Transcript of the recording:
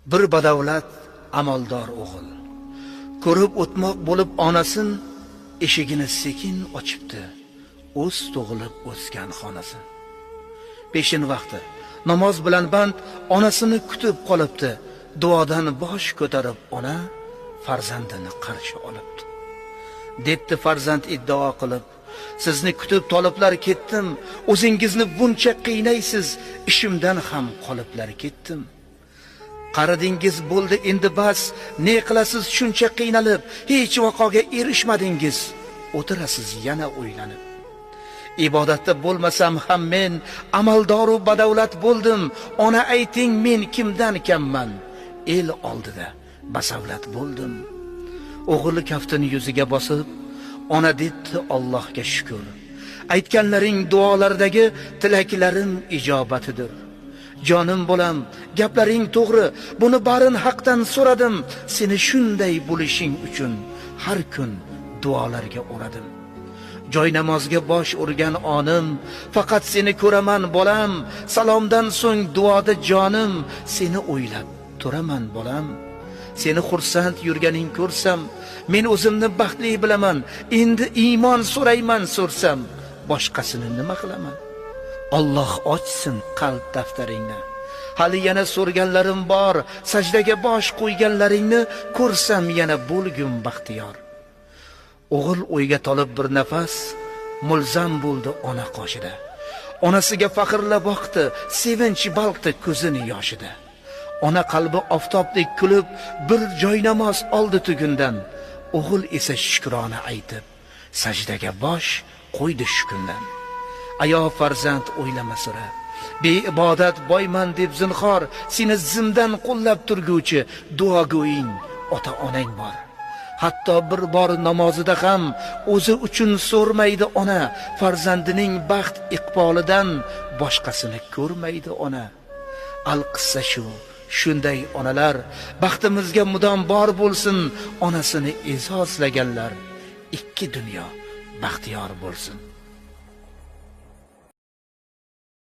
Bir badavlat amaldor o'g'il ko'rib o'tmoq bo'lib onasin, eshigini sekin ochibdi, o'z tug'ilib o'sgan xonasin. Peshin vaqti namoz bilan band onasini kutib qolibdi, duodan bosh ko'tarib ona farzandini qarshi olibdi. Debdi farzand iddao qilib, sizni kutib toliblar ketdim, o'zingizni buncha qiynaysiz, ishimdan ham qoliblar ketdim. Qaradingiz bo'ldi endi bas, ne qilasiz shuncha qiynalib, hech vaqoga erishmadingiz, o'tirasiz yana o'ylanib. Ibodatda bo'lmasam ham men amaldoru badavlat bo'ldim, ona ayting men kimdan kamman, el oldida basavlat bo'ldim. O'g'li kaftini yuziga bosib, ona debdi Allohga shukr, aytganlaring duolardagi tilaklarim ijobatidir. Jonim bolam, gaplaring to'g'ri, buni barin haqdan so'radim, seni shunday bo'lishing uchun har kun duolarga o'radim. Joy namozga bosh urgan onim, faqat seni ko'raman bolam, salomdan so'ng duoda jonim, seni o'ylab turaman bolam. Seni xursand yurganing ko'rsam, men o'zimni baxtli bilaman, endi iymon so'rayman so'rsam, boshqasini nima qilaman? Alloh ochsin qalb daftaringni. Hali yana so'rganlarim bor, sajdaga bosh qo'yganlaringni ko'rsam yana bo'lgum baxtiyor. O'g'il o'yga tolib bir nafas, mulzam bo'ldi ona qoshida. Onasiga faxrla boqdi, sevinch balqdi ko'zini yoshida. Ona qalbi oftobdek kulib, bir joy namoz oldi tugundan. O'g'il esa shukrona aytib, sajdaga bosh qo'ydi shu kundan. Ayo farzand o'ylama sira, beibodat boyman deb zinhor, seni zimdan qo'llab turguvchi duogo'ying ota onang bor. Hatto bir bor namozida ham o'zi uchun so'rmaydi ona, farzandining baxt iqbolidan boshqasini ko'rmaydi ona. Alqissa shu, shunday onalar baxtimizga mudom bor bo'lsin, onasini e'zozlaganlar ikki dunyo baxtiyor bo'lsin.